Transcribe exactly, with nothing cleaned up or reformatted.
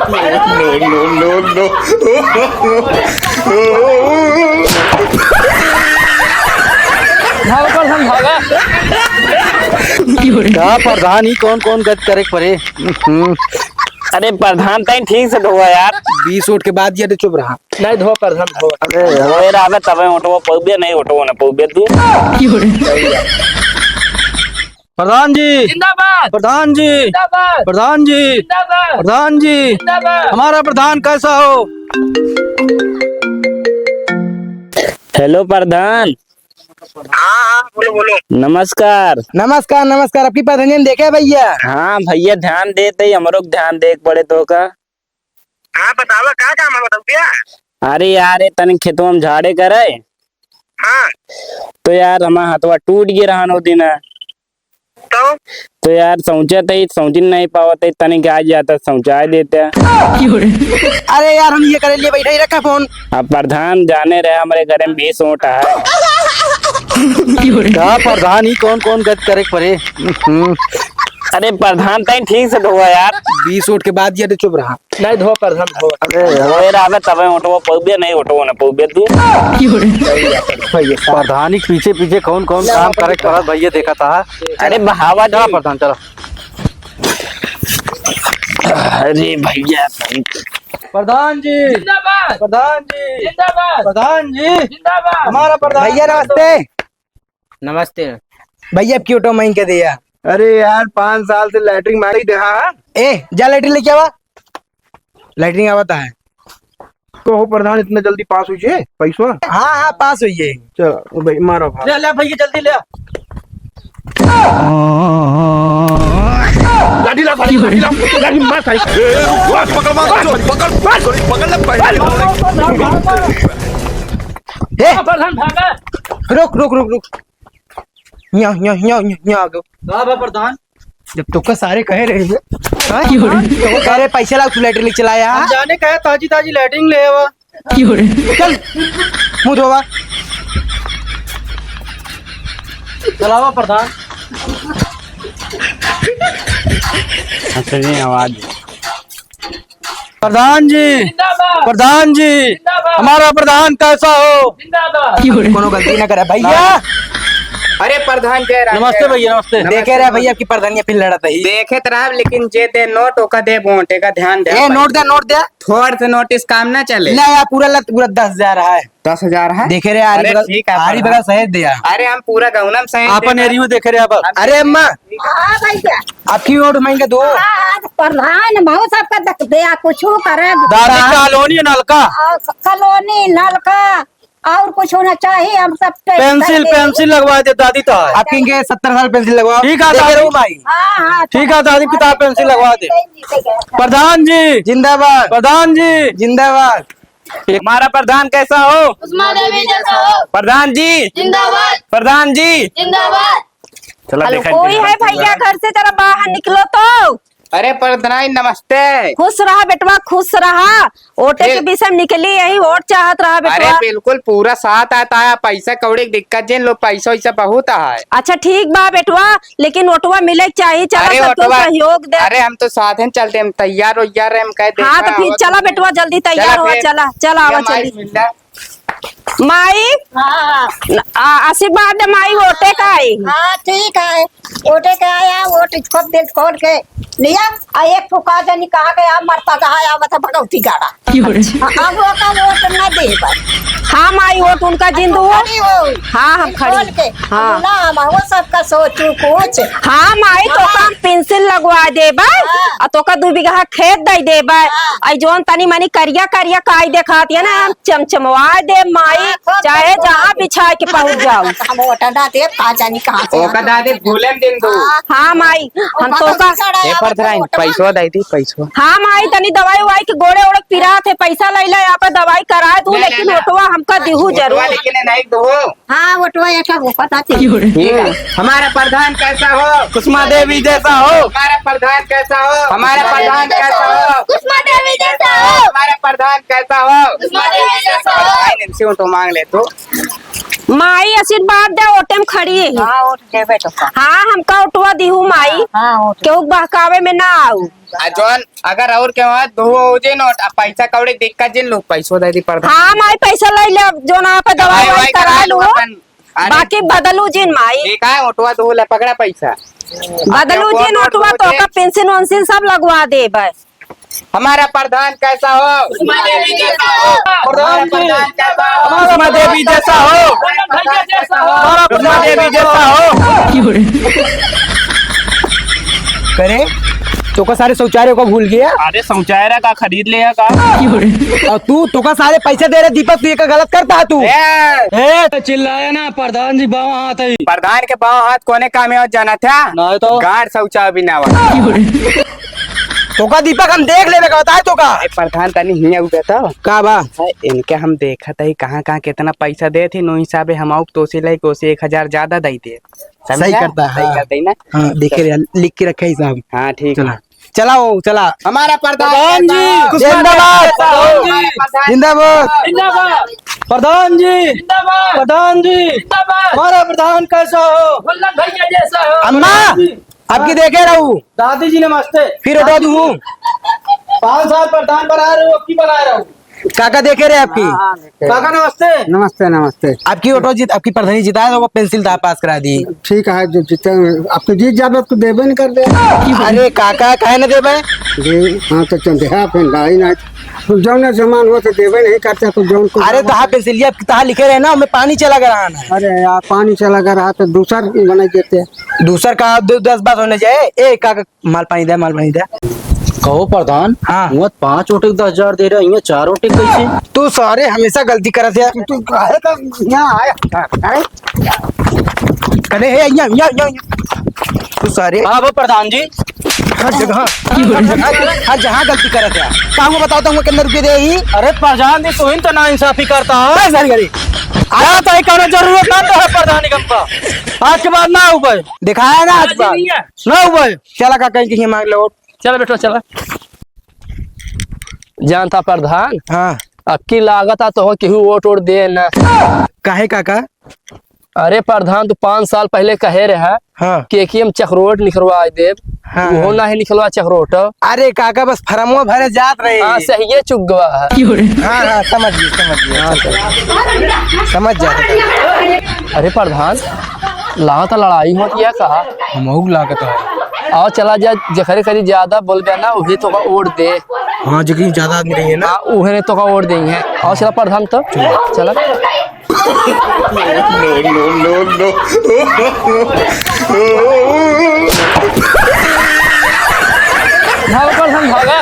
No, no, no, no। भागो प्रधान, भागा। का प्रधान, ई कौन कौन गत करे के परे? हम्म। अरे प्रधान, तैं ठीक से धोवा यार। बीस वोट के बाद ये तो चुप रहा। नहीं धो प्रधान, धो। अरे यार। धोए रहबे तबे वोटवा पउबे, नहीं वोटवा न पउबे तू। प्रधान जी। जिंदाबाद। प्रधान जी। जिंदाबाद। प्रधान जी। जिंदाबाद। प्रधान जी। जिंदाबाद। हमारा प्रधान कैसा हो? हेलो प्रधान। हाँ, हाँ, बोलो, बोलो। नमस्कार। नमस्कार, नमस्कार। आपकी प्रधानी हम देखे भैया। हाँ भैया, ध्यान देते ही हमरो के ध्यान दे के पड़े तो का। हाँ, बतावा, का काम है, बताओ भैया। अरे यार, ए तनी खेतवा में झाड़े करे। हाँ। तो यार, हमार हथवा टूट गए रहन ओ दिन। तो? तो यार, सौंचत ही, सौंचिन नहीं पावत ही, तनी के आ जाता, सौंचाए देता। अरे यार, हम ये करे लिए बैठे ही रखा फोन। अब प्रधान जाने रहे, हमरे घरे में बीस वोट है। का प्रधान, ई कौन कौन गत करे के परे? हम्म। अरे प्रधान, तैं ठीक से धोवा यार। बीस वोट के बाद ये तो चुप रहा। नहीं धो प्रधान, धो। अरे यार। धोए रहबे तबे वोटवा पउबे, नहीं वोटवा न पउबे तू। प्रधानी के पीछे पीछे कौन कौन काम करे के पड़त भैया, देखा था। अरे बहावा चला जी। प्रधान, चला। अरे भैया, प्रधान जी। जिंदाबाद। प्रधान जी। जिंदाबाद। प्रधान जी। जिंदाबाद। हमारा प्रधान। भैया, नमस्ते। नमस्ते। भैया, अब की ऑटो मांग के दिया। अरे यार, पाँच साल से लैट्रिन मार ही दे, हाँ? ए, जा लैट्रिन लेके आवा। लैट्रिन आवता है। कहो प्रधान, इतना जल्दी पास हुई है पैसवा? हाँ, हाँ, पास हुई है। चलो भाई, मारो भाई। ले, ले भैया, जल्दी ले। लाठी ला, साली, लाठी ला, लाठी मार, साली। ए, पकड़, पकड़, पकड़, पकड़, पकड़, पकड़ ले, पकड़। ए! प्रधान, भागा। रुक, रुक, रुक, रुक। यहाँ, यहाँ, यहाँ, यहाँ, यहाँ आ गयो। का बा प्रधान? जब तोका सारे कहे रहे हैं, हाँ? तो वो कह रहे, "पैसे लाओ, तू लैट्रिन चलाया।" हम जाने कहे, ताजी, ताजी लैट्रिन ले आवा। चल, मुंह धोवा। चलावा प्रधान। अच्छा जी, आवाज। प्रधान जी, जिंदाबाद। प्रधान जी, जिंदाबाद। हमारा प्रधान कैसा हो? जिंदाबाद। कोनो गलती ना करे भैया। अरे प्रधान, जय राम, नमस्ते जय राम। भैया, नमस्ते। देखे रहे भैया कि प्रधानिया फिर लड़त ही। देखे तो रहा, लेकिन जे दे नोट, ओका दे वोट, एका ध्यान दे। ए, नोट दे, नोट दे। थोड़ से नोटिस काम ना चले। ले यार, पूरा लत, पूरा दस हजार है। दस हजार है? देखे रहे, आरी अरे बगल, ठीक है, आरी प्रधान। बगल सहेज दिया। अरे हम पूरा गौनम सहेज आपन देगा। एरियो देखे रहे आप। अरे अम्मा, हाँ भैया। आपकी वोट मांगे दो। हाँ, हाँ, प्रधान, बहुत सबका देख दे, कुछ करे। दादी, हाँ। कॉलोनी नलका। और कॉलोनी नलका, और कुछ होना चाहिए, हम सब पे पेंसिल, कर दे। पेंसिल लगवा दे दादी तो। आपकी इनके सत्तर साल पेंसिल लगवाओ। ठीक है, देखे दादी। रहो भाई। हाँ, हाँ, ठीक है, दादी, किताब पेंसिल लगवा दे। प्रधान जी। जिंदाबाद। प्रधान जी। जिंदाबाद। हमारा प्रधान कैसा हो? कुसुमा देवी जैसा हो। प्रधान जी। जिंदाबाद। प्रधान जी। जिंदाबाद। चला, हेलो, देखा कोई है भैया घर से, जरा बाहर निकलो तो। अरे प्रधान, नमस्ते। खुश रहा बेटवा, खुश रहा। वोटे के ए- विषय में निकली यही, वोट चाहत रहा अरे बेटवा। बिल्कुल, पूरा साथ आता है, पैसा कौड़ी की दिक्कत जिन लोग, पैसा वैसा बहुत है। अच्छा ठीक बा बेटवा, लेकिन वोटवा मिले के चाही, चला अरे सबके वोटवा, सहयोग दे। अरे हम तो साथ हैं, चलते, हम तैयार वैयार हैं, हम कह देते हाँ, तो हैं, फिर आवत चला हैं। बेटवा, जल्दी तैयार चला हो, फिर। चला, चला, आवा, चला माई, चली। मिल जा। माई, हाँ। आ, आशीर्वाद दे माई, वोटे का आई। हाँ, ठीक है, वोटे का आया, वोट खूब दिल खोल के लिया, आ एक ठो का जानी कहाँ गया, मरता कहाँ आया, बता भगवती गाड़ा। क्यों रे? हाँ, अब ओका वोट न देबै। हाँ माई, वोट उनका जिंदू हो। खड़ी हो। हाँ, हम दिल खड़ी। खोल के। हाँ। बोला, हम वो सबका सोचू कुछ। हाँ माई, तो हाँ। काम पेंसिल लगवा देबै, हाँ। आ तोका दू बीघा खेत दे देबै। हाँ। आई जौन तनी मनी करिया करिया काई देखात है ना, हाँ। हम चमचमवा दे माई, हाँ, खूब चाहे खूब जहाँ खूब। बिछाए के पहुँच जाओ। हम वोट ना देब, का जानी कहाँ से ओका आके दादे भूलन दिन दो। हाँ। हाँ माई, हम ओका तोका दूसरा ए, आवे परधराइन, तो वोट पैसवा दे दी, पैसवा। हाँ माई, तनी दवाई उवाई के गोड़े ओड़े पिरात है, पैसा लैला यहाँ पर दवाई करा दू, नहीं, लेकिन नहीं, नहीं। वोटवा हमका दिहू वोटवा जरूर। लेकिन नहीं दो। हाँ, वोटवा एक ठो पता थी। ठीक है। हमारा प्रधान कैसा हो? कुसुमा देवी जैसा हो। हमारा प्रधान कैसा हो? हमारा प्रधान कैसा हो? कुसुमा देवी जैसा हो। हमारा प्रधान कैसा हो? कुसुमा देवी जैसा हो। भाई, इनसे वोट मांग ले तो। माई आशीर्वाद दे, ओटे में खड़ी है। हाँ, वोट देबे तो का। हाँ, हमका ओटवा दिहू माई। हाँ, वोट। केहू बहकावे में ना आऊ। आ जौन अगर और के वहाँ दो हो जे नोट, आ पैसा कौड़ी दिक्कत जिन लोग पैसो दे दी प्रधान। हाँ माई, पैसा ले ले, अब जौन आप दवाई भाई, ववाई भाई करा करा लू। लू अपन। अरे। बाकी बदलू जिन माई। ठीक है, ओटवा दो ले, पकड़ा पैसा। बदलू अब जिन वोट ओटवा, वोट तो दे। का पेंशन वेंशन सब लगवा देबे। हमारा प्रधान कैसा हो? सुषमा देवी जैसा हो। प्रधान जी। प्रधान कैसा हो? सुषमा देवी जैसा हो। भैया जैसा हो। हमारा सुषमा देवी जैसा हो। करे, तोका सारे शौचालय को भूल गया? अरे, शौचालय का खरीद ले का? और तू, तोका सारे पैसे दे रहे दीपक, तू ये का गलत करता है तू? ए! ए, तो चिल्लाया ना, प्रधान जी बावां हाथ है। प्रधान के बावां हाथ कोने काम है, जाना था? नहीं तो। गाड़ शौचा भी ना हुआ। तोका दीपक हम देख लेबे का, बताए तोका। ए, प्रधान तनी हियाँ उबे तो। का बा? ए, इनके हम देखत हई कहाँ कहाँ कितना पैसा देत ही, नो हिसाबे हम आउक तोसे लाइक ओसे एक हजार ज्यादा दई दे। समझा? सही करता है, सही हाँ। करता है ना? हाँ, देखे रे, लिख के रखे ही साहब। हाँ, ठीक चला। है। चलाओ, चला। हमारा प्रधान प्रधान जी, जिंदाबाद। जिंदाबाद। जिंदाबाद। जिंदाबाद। प्रधान जी, जिंदाबाद। प्रधान जी, जिंदाबाद। हमारा प्रधान कैसा हो? भोला भैया जैसा हो। अम्मा, प्रधान जी। आपकी देखे रहू। दादी जी नमस्ते। फिर उठा दूँ। पाँच साल प्रधान बनाए रहो, अब की बनाए रहो? काका देखे रहे आपकी। हाँ, हाँ, देखे। काका नमस्ते। नमस्ते, नमस्ते। आपकी ऑटो जीत, आपकी प्रधानी जिताए तो वो पेंसिल दा पास करा दी। ठीक है, जो जीते, अब तो जीत जाबे, अब तो देबे नहीं कर दे। अरे काका, काहे न देबे? जी, हाँ, तो चंदे, हाँ, फिर भाई ना, तो जौन ना जमान हो तो देबे नहीं करता, तो जौन को अरे, तहा पेंसिलिया, तहा लिखे रहे ना, हमें पानी चला गया रहा ना। अरे यार, पानी चला गया रहा तो दूसर बनाई देते। दूसर का दो, दस बात होने जाए। ए काका, माल पानी दे, माल पानी दे। कहो प्रधान, हाँ। हुआं पाँच ओटे के दस हजार दे रहे, हियाँ चार ओटे के कैसे? तू सारे हमेशा गलती करत है। तू काहे का यहाँ आया? अरे, अरे, हे, यहाँ, यहाँ, यहाँ, यहाँ। तू सारे हाँ, वो प्रधान जी। हर जगह, हर जगह, हर जगह गलती करत है। का हुआ बताओ तो, हमको कितना रुपये दे ही? अरे प्रधान जी, तू ही तो नाइंसाफी करता है। बस, सारी गाड़ी। आज तो ही कहना जरूरत ना तो है प्रधान निगम का। आज के बाद ना हो भाई। दिखाया ना आज आज ही बात। नहीं है। ना हो भाई। चला काका, कहीं कहीं मांग लो। चला बेटवा, चला। जानता प्रधान, हाँ। अब की लागत आ तो केहू वोट वोट दे ना। काहे काका? अरे प्रधान, तू पाँच साल पहले कहे रहा हाँ। कि एकीएम चकरोट निकलवा देब, हाँ, उहो हाँ। नाही निकलवा चकरोट। अरे काका, बस फरमवा भरे जात रहे। हाँ, सही है, चुक गवा है। हाँ, हाँ, समझ गए, समझ गए। हाँ, अच्छा, सही। समझ जाते। अरे प्रधान, लागत लड़ाई होत या का? हमहू लागत है। आओ चला जा, जेकरे करी ज्यादा बोलबे ना, उहे तोका वोट दे। हाँ, जेकरी ज्यादा आदमी रही है ना। हाँ, उहे ने तोका वोट देंगे। आओ चला प्रधान तो, चला। No, no, no, no। भागो प्रधान, भागा।